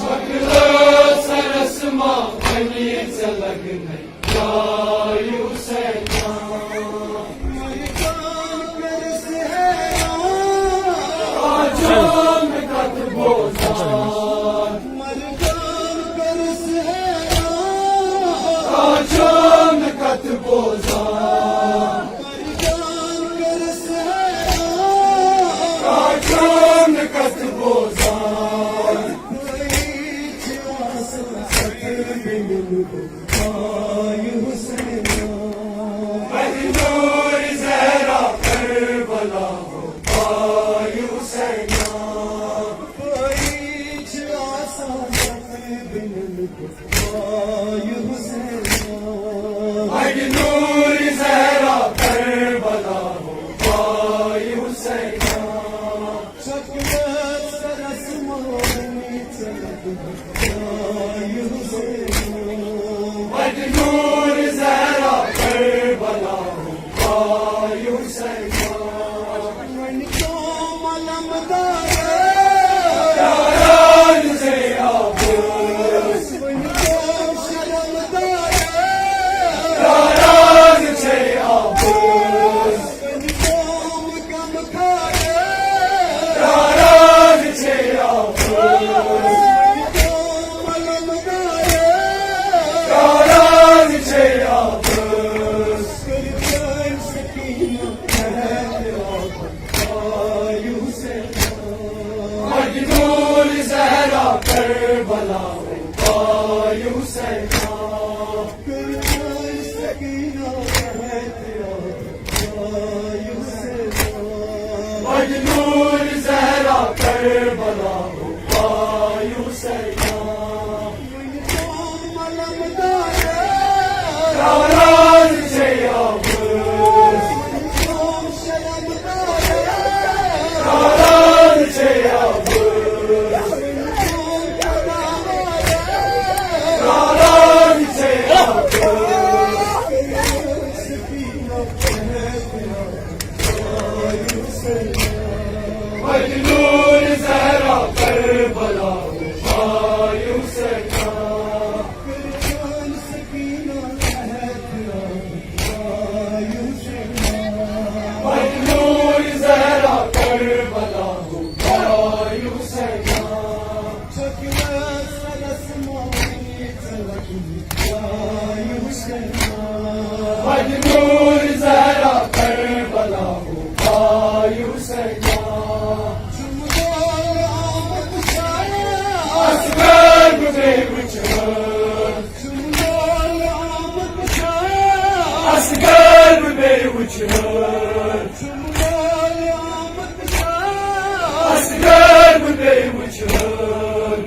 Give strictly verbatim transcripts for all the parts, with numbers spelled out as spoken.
شکلہٕ سرس ما بنی ژےٚ لگنے جاے حسینا۔ اچانک کتھ بوزان، اچانک کتھ بوزان۔ اچانک کتھ بوزان۔ مجنون زہرا کربلا ہو، آے حسینا۔ مجنون زہرا کربلا ہو، آے حسینا۔ مجنون زہرا کربلا ہو، آے حسینا۔ مجنون زہرا کربلا ہو، آے حسینا۔ مجنون زہرا کربلا ہو، آے حسینا۔ ناراض چھے اب، ناراض چھے اب، ناراض چھے اب۔ مجنون زہرا کربلا ہو، آے حسینا۔ مجنون زہرا کربلا ہو، آے حسینا۔ مجنون زہرا کربلا ہو، آے حسینا۔ اصغر بہٕ بیٚیہِ وٕچھِ ہٲر۔ اصغر بہٕ بیٚیہِ وٕچھِ ہٲر۔ اصغر بہٕ بیٚیہِ وٕچھِ ہٲر۔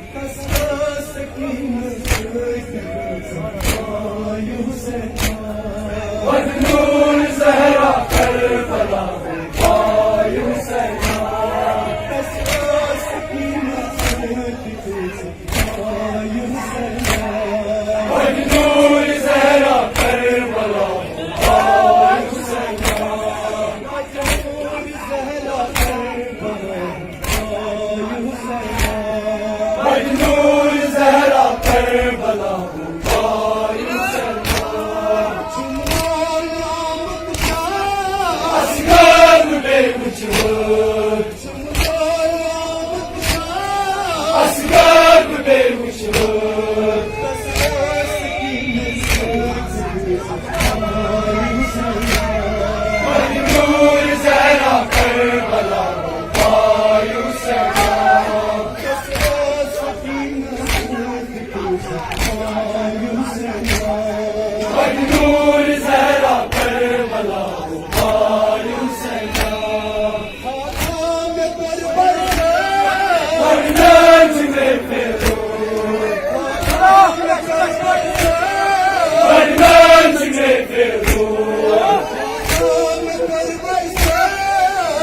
مجنون زہرا کربلا ہو، آے حسینا۔ مجنون زہرا کربلا ہو، آے حسینا۔ مجنون زہرا کربلا ہو، آے حسینا۔ اصغر بہٕ بیٚیہِ وٕچھِ ہٲر۔ اصغر بہٕ بیٚیہِ وٕچھِ ہٲر۔ مجنون زہرا کربلا ہو، آے حسینا۔ مجنون زہرا کربلا ہو، آے حسینا۔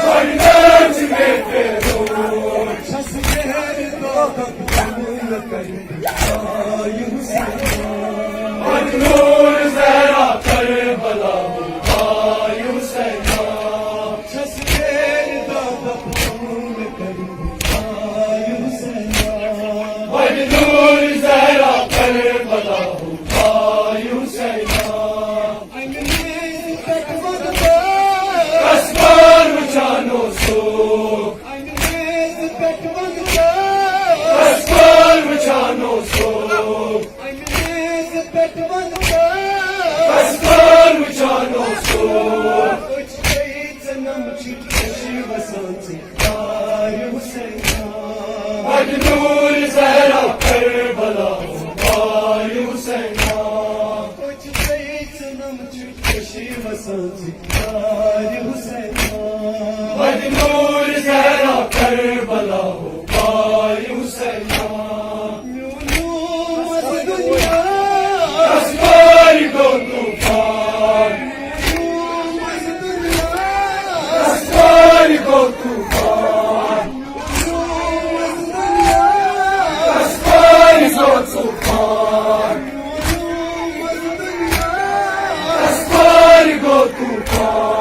مجنون زہرا کربلا ہو، آے حسینا۔ مجنون زہرا کربلا ہو، آے حسینا۔ بڑِ نور زہرا کربلا ہو، آے حسینا۔ اَسمان وٕچھان اوسُکھ۔ اَسمان وٕچھان اوسُکھ۔ اَسہِ پٮ۪ٹھ وَن کر۔ اَسہِ کر وٕچھان اوسُکھ۔ أچھ گٔے ژٕ نَم چھِ خوشی وَسان ژٕ یارِ حُسینا۔ وَتہِ نوٗرِ زہرا کربلا وارِ حُسینا۔ أچھ گٔے ژٕ نَم چھِ خوشی وَسان ژٕ یارِ حُسینا۔ وَتہِ نوٗرِ زہرا کربلا وارِ حُسینا۔ میون نوم از دنیا۔ اَسہِ کر گوٚو طوفان۔ میون نوم از دنیا۔ اَسہِ کر گوٚو طوفان۔ میون نوم از دنیا۔ اَسہِ کر گوٚو طوفان۔ میون نوم از دنیا۔ اَسہِ کر گوٚو طوفان۔